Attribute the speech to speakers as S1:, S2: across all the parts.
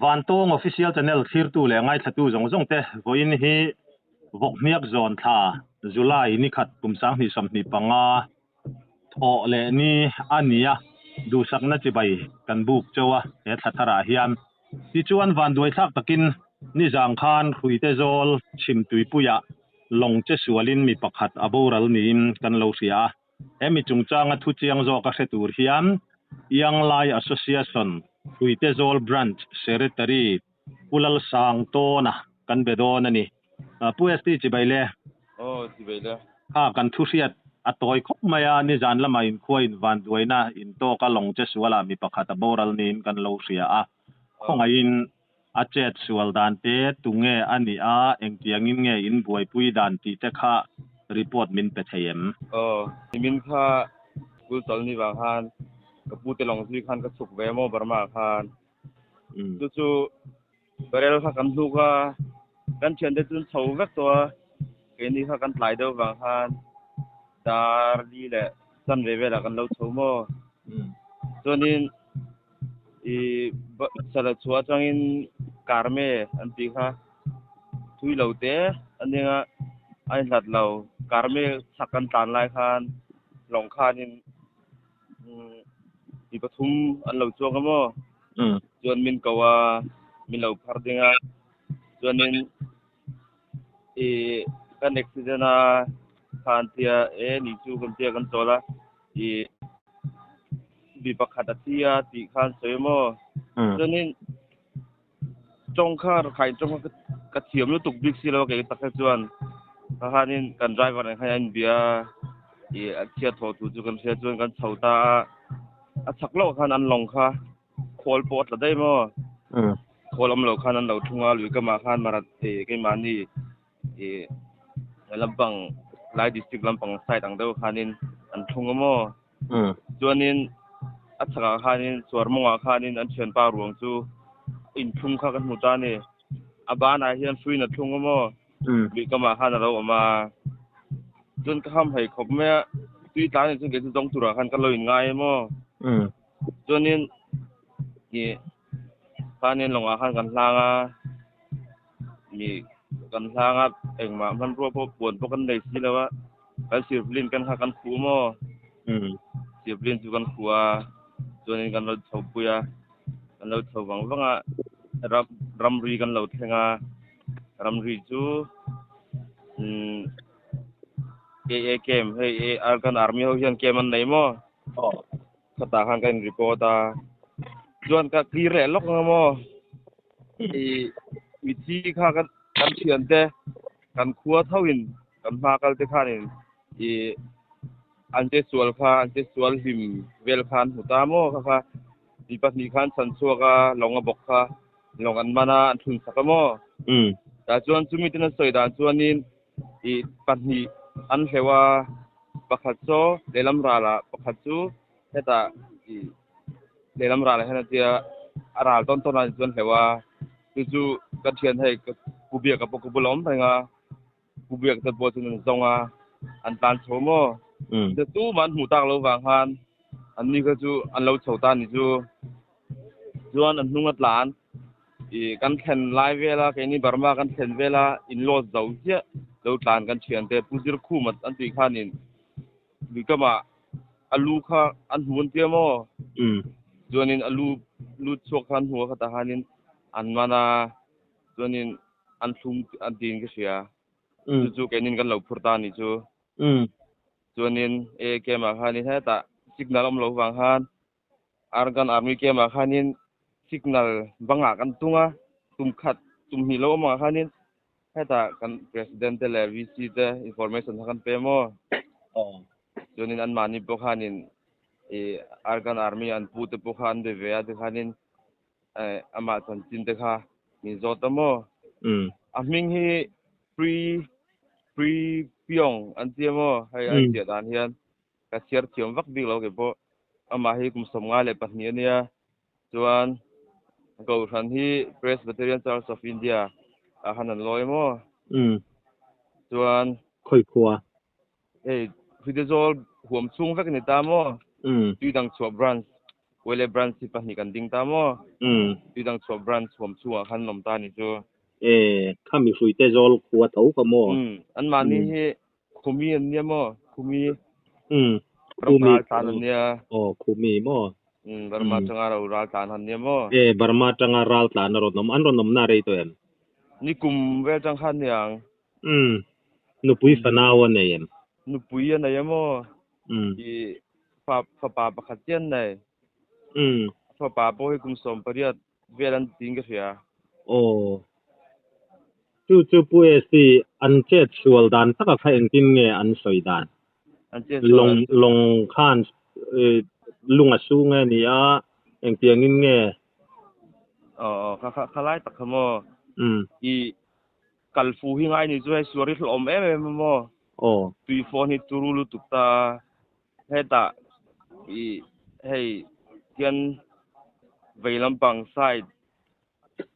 S1: Vantawng Official Channel thlirtu leh ngaithlatu zawng zawng te vawiin hi Vawkhniak zawn thla July ni khat kum 2025 thawh leh ni a ni a, duhsakna chibai kan buk cheu a he thla tharah hian. Tichuan vanduaithlak takin nizang khan Hruite zawl chhim tuipuiah lawng che sualin mi pakhat a boral niin kan lo hria a. He mi chungchanga thu chiang zawk a hre tur hian Young Lai Association Hruitezawl Branch Secretary Pu Lalsang Tawna kan be dawn a ni. Pu ST chibai le.
S2: Aw chibai le.
S1: Kha kan thu hriat a tawi khawp mai a, nizan lama inkhua invanduaina intawk a lawng che sualah mi pakhat a boral niin kan lo hria a. Khawngaihin a chet sual dan te tunge a nih a, engtiangin nge in buaipui dan tih te kha report min pe thei em?
S2: Aw, nimin kha school chawlh ni vang khan ka pu te lawng zui khan ka chhuk ve maw Burma ah khan. Chu chu barrel kha kan hnuk a, kan thiante chu an chho vek tawh a, keini kha kan tlai deuh vang khan dar li leh chanve velah kan lo chho maw. Chuanin I sala chhuah atangin karme an tih kha thui lo te a nia a inhlat lo karme chhak kan tlan lai khan lawng khanin mi pathum an lo chuak a maw chuan min ko a min lo phar ding a chuanin i kan accident a kha an tia e ni chu kan tia kan chawl a i mi pakhat a thi a tih kha an sawi maw chuanin tawng kha khai tawng kha ka thiam lutuk bik si lo a kei tak kha chuan ka khanin kan driver nen khan a inbia a i a chhiat thawh tur chu kan hria chuan kan chho ta a a chhak loh khan an lawng kha khawl pawh a tla daih maw khawl awm loh khan an lo thung a lui kamah khan marat keimahni ih lampang lai district lampang side ang deuh khanin an thlung a maw chuanin a chhakah khanin chhuar mawngah khanin an thianpa ruang chu inthlung kha kan hmu ta a ni a banah hian hruiin a thlung a maw lui kamah khan a lo awm a chuan ka ham hei khawp mai a tui tlan ah chuan kei chu zawng turah khan ka lo inngai a maw chuanin ih khanin lawngah khan kan hlang a. Mi kan hlang a engmah hmanrua pawh puan pawh kan nei si lo a kan sirpalin kan kha kan khuh maw sirpalin chu kan khuh a chuanin kan lo chho pui a kan lo chho vang vang a ram ramri kan lo thleng a ramri chu umm KA camp hei Arakan army ho hian camp an nei maw khatah khan kan in report a chuan ka clear leh lawk ang maw. I mithi kha kan kan thiante kan khua thoin kan hma kal te khanin i an che sual kha an che sual hlim vel kha an hmu ta maw kha kha mi pahnih kha an chhan chhuak a lawng a bawk kha lawng an man a an thlun sak a maw tah chuan chumi ten an sawi dan chuanin i pahnih an hleuh a pakhat saw lehlam ralah pakhat chu hetah i lehlam ralah hian a tia a ral tawn tawn a chuan hleuh a chu chu ka thian hei ka pu biak a pawh ka bula awm reng a pu biak te pawh chuan an zawng a an tlan chho maw te tumah an hmuh tak loh vang khan an ni kha chu an lo chho ta a ni chu chuan an hnung a tlan ih kan thlen lai vel a keini Burma kan thlen vel a in load zo chiah lo tlan kan thian te pu Zirkhum an tih khanin Luikamah a lu kha an hmu an tia maw? Chuanin a lu lut chhuak kha an hmu a khatah khanin an man a, chuanin an thlum an tiin ka hria. Chu chu keinin kan lo phur ta a nih chu. Chuanin e camp ah khanin hetah signal a awm loh vang khan Arakan Army camp ah khanin signal bangah kan tung a, tum khat tum hnih lo awm angah khanin Hetah kan President te leh VC te information kha kan pe maw? Chuanin anmahni pawh khanin i Arakan Army an pu te pawh kha an be ve a tikhanin amah chanchin te kha min zawt a maw? A hming hi Pri Pri Pyong an ti a maw? Hei a inziah dan hian ka chhiar thiam vak bik lo keipawh. Amah hi kum 52 a nia. Chuan Kohhran hi Presbyterian Church of India ah khan an lawi maw? Chuan
S1: Khawi khua?
S2: Hei Hridezawl huam chhung vek a ni ta maw? Tuidangchhuah branch. Wele branch hi pahnih kan ding ta maw?
S1: Um.
S2: Tuidangchhuah branch huam chhungah khan an awm ta ni chu.
S1: E khami hruite zawl khua tho kha maw?
S2: Um. Anmahni hi Khumi an nia maw? Khumi.
S1: Um.
S2: Ram
S1: Khumi.
S2: ral tlan an nia.
S1: Aw Khumi maw?
S2: Um. Burma
S1: Um.
S2: tanga ro ral tlan an nia maw?
S1: E Burma tanga ral tlan a rawn awm. An rawn awm na rei tawh em?
S2: Nikum vel tang khan niang.
S1: Um. Nupui fanau a nei em?
S2: Nupui a nei em aw?
S1: Um.
S2: I fa fapa pakhat chiah an nei.
S1: Um.
S2: Fapa pawh hi kum 18 vel an tiin ka hria.
S1: Aw. Chu chu Pu ST an chet sual dan taka kha engtin nge an sawi dan?
S2: An chet sual
S1: Lawng
S2: dan chu.
S1: lawng khan lung a su nge ni a, engtiangin nge?
S2: Aw aw kha kha khalai tak kha maw?
S1: Um.
S2: I Kal fu hi ngai ni chu hei suar hi hlawhawm em em a maw?
S1: Aw.
S2: Tui phone hi turu lutuk ta a, hetah ih hei hian vei lampang side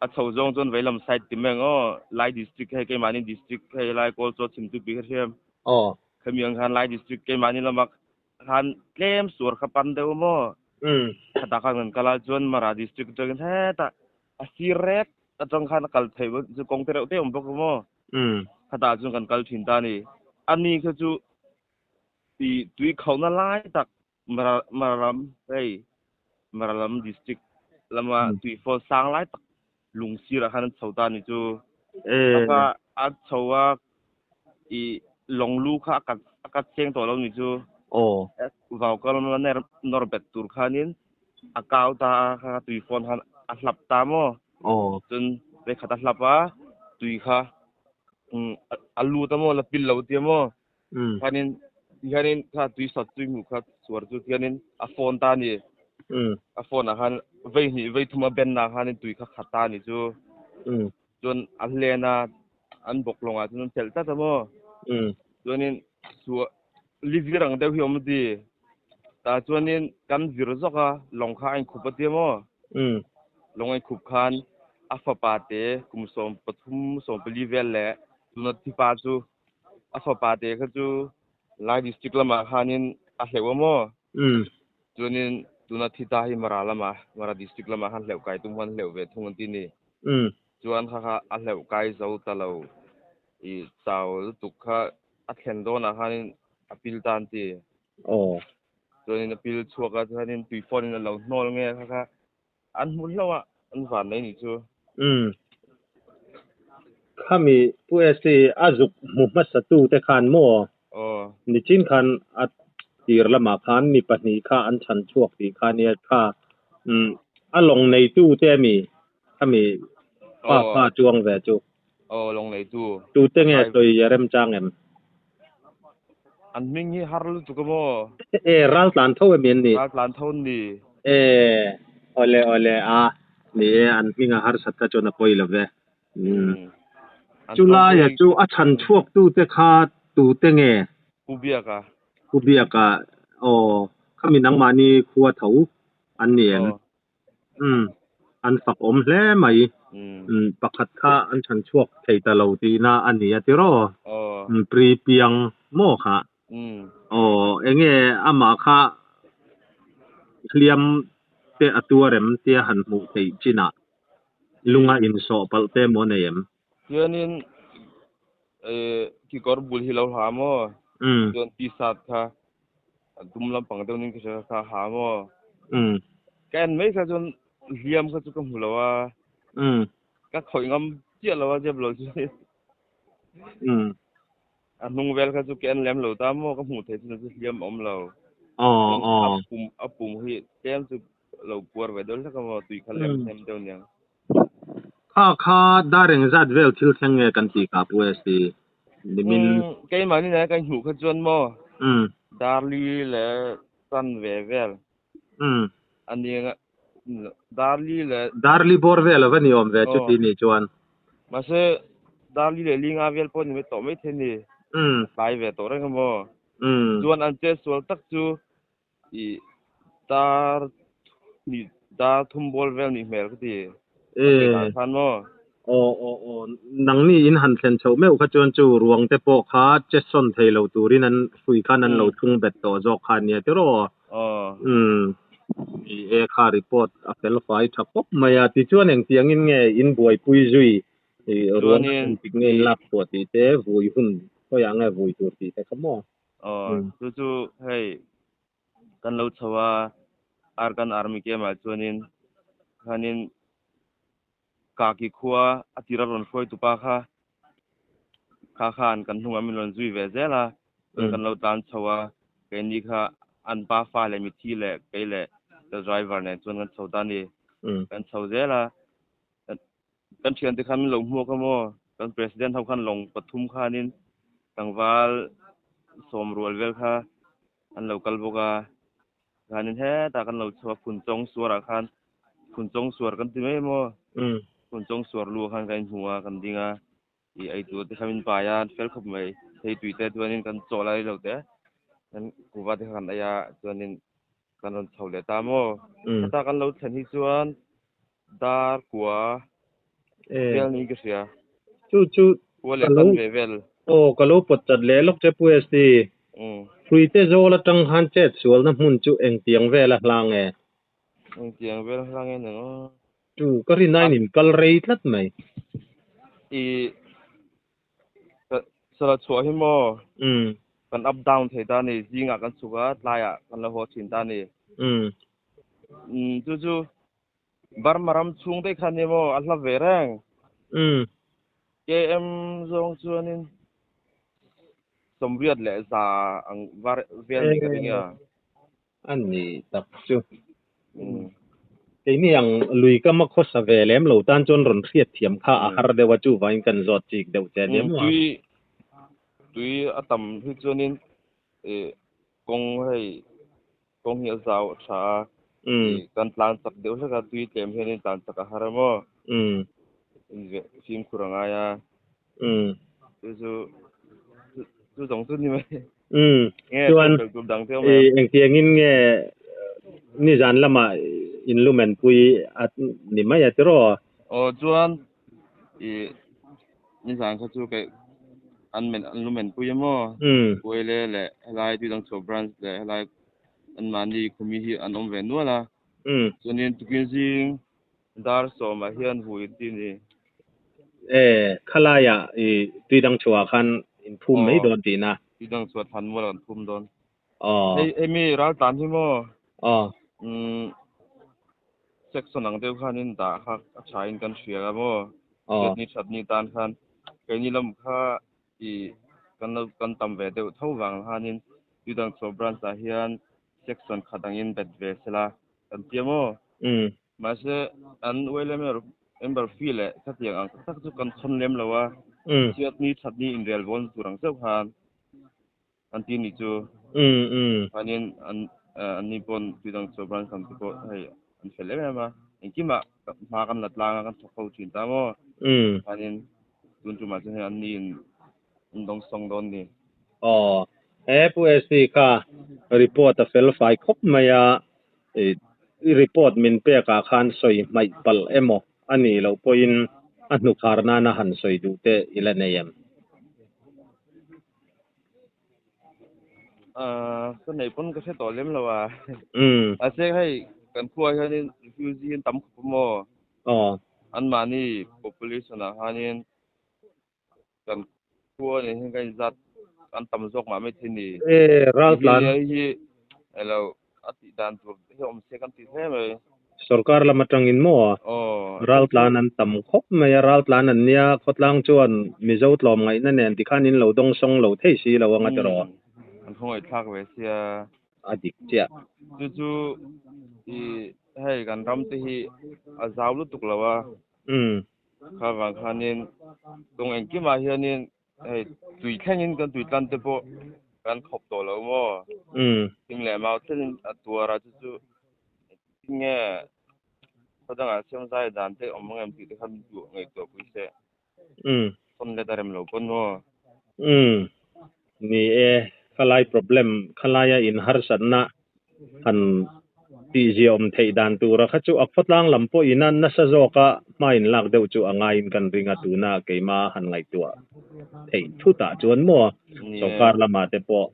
S2: a chho zawng chuan vei lam side ti mai ang aw, Lai district hei keimahni district hei lai kawl chaw chhim tupui kha hriam.
S1: Aw.
S2: Khami ang khan Lai district keimahni lama khan tlem suar kha pan deuh a maw? Khatah khan kan kal a chuan Mara district atangin hetah A sir rek atang khan a kal theih chu kawng te reuh te awm bawk a maw? Khatah chuan kan kal thin ta a ni. Ani kha chu i tui khauhna lai tak Mara Mararam hei Maralam district lama tui fawn sang lai tak lung sirah khan an chho ta a ni chu. Kha a chho a i lawng lu kha a kat a kat cheng tawh lo ni chu. Vau kal lama ner nawr bet tur khanin a kau ta a kha tui fawn khan a hlap ta maw? Cun veikhat a hlap a tui kha a lut a maw la pil lo tia maw? Khanin tihianin kha tui sat tui hmuh kha suar chu tihianin a fawn ta a ni. A phone ah khan vei hnih vei thum a ben ah khanin tui kha khat ta a ni chu. Chuan a hlen a an bawk lawngah chuan an chelh tlat a maw? Chuanin suah livir ang deuh hi awm a ti. Tah chuanin kan vir zawk a, lawng kha a inkhup a tia maw? Lawng a inkhup khan a fapa te kum 13, 14 vel leh tuna thipa chu a fapa te kha chu Lai district lamah khanin a hleuh a maw? Chuanin tuna thi ta hi Mara lamah, Mara district lamah khan hleuh kai tum khan hleuh ve thung an ti ni. Chuan kha kha a hleuh kai zo ta lo i chau lutuk kha a thlen dawnah khanin a pil ta an ti. Chuanin a pil chhuak a, chuanin tui phone in a lo hnawl nge kha kha an hmu hlauh a, an van mai ni chu.
S1: Umm. Khami Pu ST a zuk hmu hmasa tu te khan maw?
S2: Aw.
S1: Nichin khan a tir lamah khan mi pahnih kha an chhan chhuak tih kha nia kha. Umm a lawng neitu te ami khami pa kha chuang ve chu.
S2: Aw lawng neitu.
S1: Tute nge sawi a remchang em?
S2: An hming hi har lutuk a maw?
S1: E ral tlan tho emi an ni?
S2: Ral tlan tho an ni.
S1: E awle awle a ni e an hming a harsat kha chuan a pawi lo ve.
S2: Umm.
S1: Chu laia chu a chhan chhuak tu te kha tu te nge?
S2: Pu Biaka.
S1: Pu Biaka aw khami nangmahni khua tho an ni em? Umm an fak awm hle mai. Umm pakhat kha an chhan chhuak thei ta lo tihna a ni a tiraw? Umm pri piang maw kha? Aw enge amah kha hliam te a tuar em tia han hmuh theih chinah lunga insawh palh te maw nei em?
S2: Chuanin kekawr bul hi lo ha maw? Chuan t-shirt kha a dum lampang deuh nin ka hria kha ha maw? Ka en mai kha chuan hliam kha chu ka hmu lo a, ka khawih ngam chiah lo a zep lo chu. A hnung vel kha chu ka en lem lo ta maw ka hmuh theih chu hliam a awm lo. Chuan a pum a pum hi tlem chu lo puar ve deuh hlek a maw tui kha lem hnem deuh aniang.
S1: Kha kha dar engzat vel thil thleng nge kan tih kah Pu ST nimin.
S2: Keimahni nena kan hmuh kha chuan maw Darli leh Chan ve vel a nia Darli leh.
S1: Darli bawr vel a va ni awm ve chuti nih chuan.
S2: Mahse Darli leh Linga vel pawh ni mai tawh maithei a ni. A tlai ve tawh reng a maw. Chuan an chetsual tak chu I dar hnih dar thum ball vel nih hmel ka ti.
S1: E.
S2: Khan maw?
S1: Aw aw aw nangni in han thlen chhoh meuh kha chuan chu ruang te pawh kha che sawn thei lo turin an hrui khan an lo thlung bet tawh zawk kha ania tiraw?
S2: Aw.
S1: Umm. Ni e, kha report a fel fai tha khawp mai a. Tichuan engtiangin nge in buaipui zui i ruang
S2: Chuanin
S1: engtik nge
S2: i
S1: in lak chhuah tih te, vui hun khawiah nge vui tur tih te kha maw?
S2: Aw, chu chu hei kan lo chho a, Arakan Army camp ah chuanin khanin Kaki khua a tira rawn hruai tupa kha kha khan kan hnungah min rawn zui ve zel a, chuan kan lo tlan chho a, keini kha an pa fa leh mithi leh kei leh ka driver nen chuan kan chho ta a ni. Kan chho zel a, kan thiante khan min lo hmuak a maw, kan president ho khan lawng pathum khanin tlangval sawm rual vel kha an lo kal bawk a, Khanin hetah kan lo chhuak a, Phunchawng suarah khan Phunchawng suar kan ti mai maw? Phunchawng suar lu ah khan kan inhmu a, kan ding a, i ei tur te kha min pai a, fel khawp mai. Thei tui te chuanin kan chaw lai lo te, kan kuva te kha kan ei a, chuanin kan rawn chho leh ta maw? Heta kan lo thlen hi chuan dar kua vel niin ka hria.
S1: Chu chu
S2: Kua leh
S1: ka lo
S2: tan ve vel.
S1: Aw ka lo pawt chat leh lawk che Pu ST. Hruite zawl atang khan chet sualna hmun chu engtiang vel a hlang e?
S2: Engtiang vel a hlang e nang aw.
S1: Chu ka rinaiin in kal rei tlat mai.
S2: I Sala chhuah hi maw? Kan up down thei ta a ni. Zingah kan chhuk a, tlaiah kan lo haw thin ta a ni. Chu chu Burma ram chhung daih kha nia maw a hla ve reng. KM zawng chuanin sawmriat leh za ang var vel ni ka ring a.
S1: A ni tak chu. Keini ang lui kama khawsa ve lem lo tan chuan rawn hriat thiam kha a har deuh a, chuvangin kan zawt chik deuh che nia maw.
S2: Tui tui a tam hi chuanin kawng hei Kawng hi a zau a tha a, i kan tlan chak deuh hlek a, tui tlem hianin tlan chak a har a maw? Inve fimkhur a ngai a. Chu chu chu zawng chu ni mai. Nge
S1: Chuan
S2: hriat tur dang te awm em?
S1: Engtiangin nge nizan lamah in lumen pui a ni mai a tiraw?
S2: Aw chuan i nizan kha chu kei an men an lumen pui a maw? Puaile leh helai Tuidangchhuah branch leh helai anmahni khumi hi an awm ve nual a. Chuanin tukin zing dar sawmah hian hui an ti a ni.
S1: E, khalaiah i Tuidangchhuah khan in phum mai dawn tihna.
S2: Tuidangchhuah thlan mual an phum dawn. Hei hemi raltlan hi maw? Umm section ang deuh khanin dah kha a thain kan hria a maw? Chhiatni thatni tan khan keini lam kha i kan lo kan tam ve deuh tho vang khanin Tuidangchhuah branch ah hian section khat angin bet ve sela kan tia maw? Mahse an YLMer member fee leh khatiang ang tak tak chu kan thawn lem lo a, chhiatni thatni inrel vawn tur ang chauh khan An ti nih chu. Khanin an an ni pawn tuidang chu branch lam te pawh hei an fel em em a. Engkimah hma kan la tlang a kan thawk ho thin ta maw. Khanin tun tumah chuan hei an ni in an dawng sawng dawn ni.
S1: Aw he Pu SC kha report a fel fai khawp mai a, i report min pek ah khan sawi hmaih palh emaw a nih loh pawhin a hnukhar nana han sawi duh te i la nei em?
S2: Ka neih pawn ka hre tawh lem lo a. Mahse hei kan khua hianin refugee an tam khawp a maw? Anmahni population ah khanin kan khua nen hian kan inzat an tam zawk mah maithei ni. Hei hi elo A tih dan tur hi awm se kan ti hle mai.
S1: Sorkar lam atangin maw?
S2: Aw.
S1: Raltlan an tam khawp mai a, raltlan an nia, khawtlang chuan Mizo tlawm ngaihna nen tikhan in lo dawng sawng lo thei si lo anga tiraw?
S2: An khawngaih thlak ve sia.
S1: A dik chiah.
S2: Chu chu i hei kan ram te hi a zau lutuk lo a. Kha vang khanin kawng engkimah hianin Hei tui thlengin kan tui tlan te pawh kan khawp tawh lo maw? Thing leh mau thlengin a tuar a, chu chu tinge khawdangah siam zai dan te awm ang em tih te kha min duh ngaihtuah pui se. Phone let a rem lo pawn maw?
S1: Ni e, khalai problem, khalaia in harsatna han tihzia awm theih dan tura kha chu a khawtlang lam pawhin a nasa zawka hma in lak deuh chu a ngaiin kan ring a, tuna keima han ngaihtuah theih thutah chuan maw sorkar lamah te pawh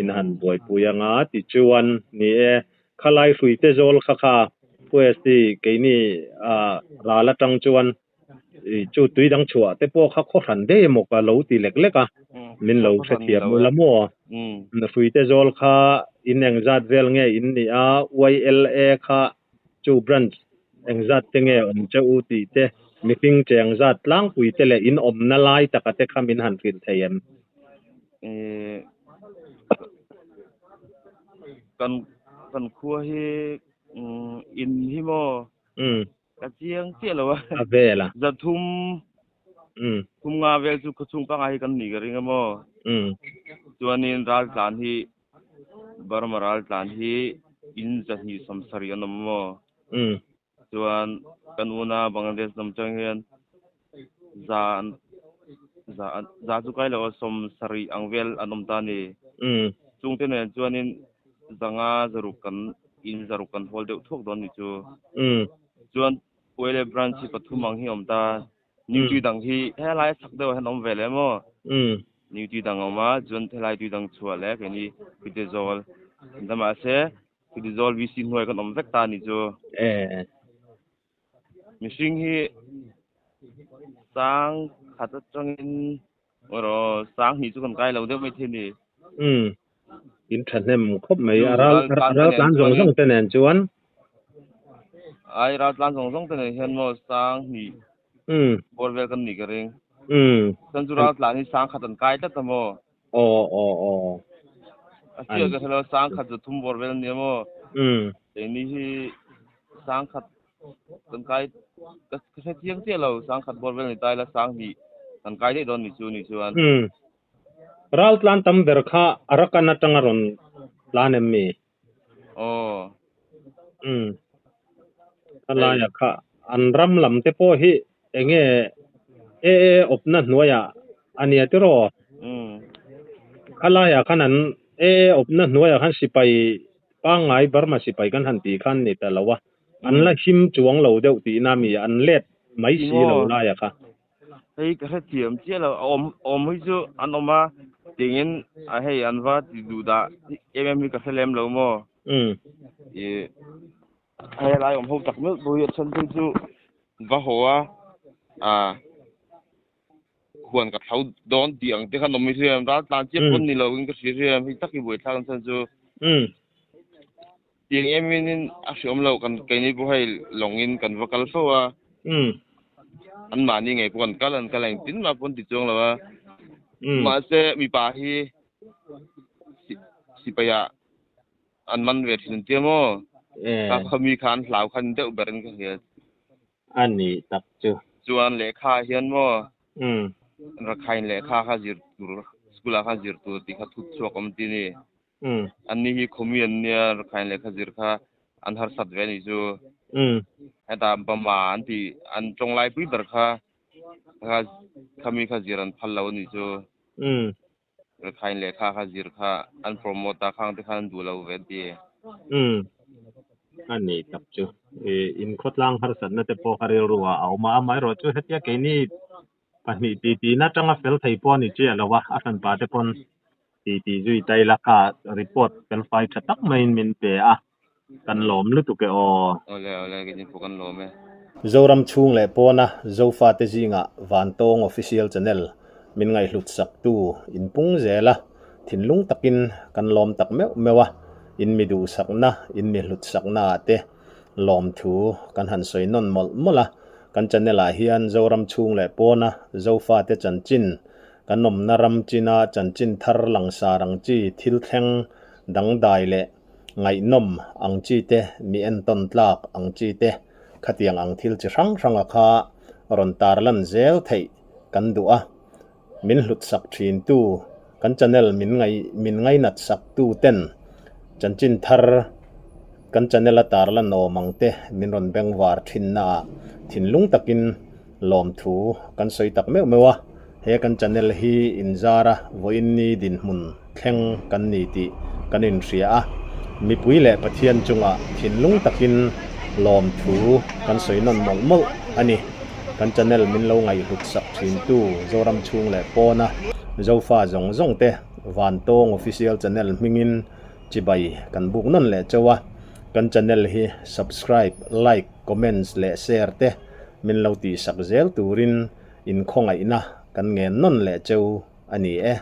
S1: in han buaipui anga tichuan ni e. Khalai hruite zawl kha kha USD keini ral atang chuan chu tui dang chhuah te pawh kha khaw hran daih emaw ka lo ti lek lek a, min lo hrethiam ula maw? Hruite zawl kha in engzat vel nge in nih a, YLA kha chu branch engzat te nge awm che u tih te, mihring cheng zat tlangpui te leh in awmna lai taka te kha min han hrilh thei em?
S2: Kan kan khua hi in hi maw ka chiang chiah lo a.
S1: A vel a.
S2: Za thum thum nga vel chu khawchhung pangai hi kan nih ka ring a maw. Chuanin raltlan hi Burma raltlan hi in zahnih sawmsarih an awm a maw. Chuan kan una Bangladesh lam chang hian za an za za chu kai lo a 70 ang vel an awm ta a ni. Chungte nen chuanin zanga zaruk kan in zaruk kan hawl deuh thuak dawn ni chu. Chuan Puele branch hi pathum ang hi a awm ta. New tui dang hi helai a chhak deuh ah hian a awm ve leh maw? New tui dang a awm a, chuan helai tui dang chhuah leh keini Puitezawl mahse Puitezawl VC hnuai kan awm vek ta a ni chu. Mihring hi sang khat atangin rawh sang hnih chu kan kai lo deuh mai thei a ni.
S1: Umm in thahnem khawp mai a ral ral tlan zawng zawng te nen chuan.
S2: Ai ral tlan zawng zawng te nen hian maw sang hnih bawr vel kan nih ka ring. Chuan chu ral tlan hi sang khat an kai tlat a maw.
S1: Aw aw aw.
S2: A hriat ka hrelo sang khat chu thum bawr vel ania maw. Keini hi sang khat kan kai ka hre chiang chiah lo sang khat bawr vel ni ta ila sang hnih kan kai daih dawn ni chu ni chuan.
S1: Ral tlan tam ber kha Arakan atanga rawn tlan em mi?
S2: Aw.
S1: Umm. A laia kha an ram lam te pawh hi enge AA awpna hnuaiah a nia tiraw?
S2: Umm.
S1: Kha laiah khan an AA awpna hnuaiah khan sipai pangngai Burma sipai kan han tih khan ni ta lo a, an la him chuang lo deuh tihna mi an let mai si lo laia kha.
S2: Hei ka hrethiam chiah lo, a awm awm hi chu an awm a, tingin a hei an va ti duh dah em em hi ka hre lem lo maw? Ih hei lai awm ho tak meuh pawh hi a then phei chu va haw a, ah huan ka thlo dawn tih ang te khan awm hi hriam, ral tlan chiah pawn ni lo in ka hria hriam, hei tak hi buaithlak an chhan chu. Tiang em in a hriawm lo kan keini pawh hei lawngin kan va kal fo a. An mahni ngei pawh kan kal an kal engtin mah pawh an ti chuang lo a. Mahse mipa hi sipai ah an man ve thin an tia maw? Kha khami kha an hlau khan deuh ber in ka hria.
S1: A ni tak chu.
S2: Chuan lehkha ah hian maw Rakhine lehkha kha zir tur school ah khan zir tur tih kha thut chhuak awm ti a ni. Anni hi khawmi an nia, Rakhine lehkha zir kha an harsat ve a nih chu. Heta Bama an tih an tawng laipui ber kha kha khami kha zir an phal lo a nih chu. Rakhine lehkha kha zir kha an promote a, khang te khan an duh lo ve an ti.
S1: A ni tak chu. Inkhawtlang harsatna te pawh kha rilru ah a awm a, amaherawhchu hetia keini Pahnih titi na tanga fel thei pawh a ni chiah lo a, a hranpa te pawn titi zui ta ila kha report fel fai tha tak maiin min pe a, kan lawm lutuk e aw.
S2: Awle awle kei pawh kan lawm e.
S1: Zoram chhung leh pawna Zofate zingah Vantawng Official Channel min ngaihhlut saktu inpung zel a, thinlung takin kan lawm tak meuh meuh a, in mi duhsakna, in mi hlutsakna ah te Lawmthu kan han sawi nawn mawlh mawlh a, kan channel ah hian Zoram chhung leh pawna Zofate chanchin, kan awmna ram china chanchin thar langsar ang chi thil thleng dangdai leh ngaihnawm ang chi te, mi entawn tlak ang chi te, khatiang ang thil chi hrang hranga kha rawn tarlan zel theih kan duh a, min hlutsak thintu, kan channel min ngai min ngainat sak tu ten chanchin thar kan channel a tarlan awm ang te min rawn bengvar thin na ah thinlung takin lawmthu kan sawi tak meuh meuh a, he kan channel hi inzar a vawiin ni dinhmun thleng kan ni tih kan inhria a, mipui leh Pathian chungah thinlung takin lawmthu kan sawi nawn mawlh mawlh a ni. Kan channel min lo ngaihhlut sak thintu Zoram chhung leh pawna Zofa zawng zawng te Vantawng Official Channel hmingin chibai kan buk nawn leh chauh a. Kan channel hi subscribe, like, comments leh share te min lo tihsak zel turin in khawngaihna kan ngen nawn leh cheu a ni e.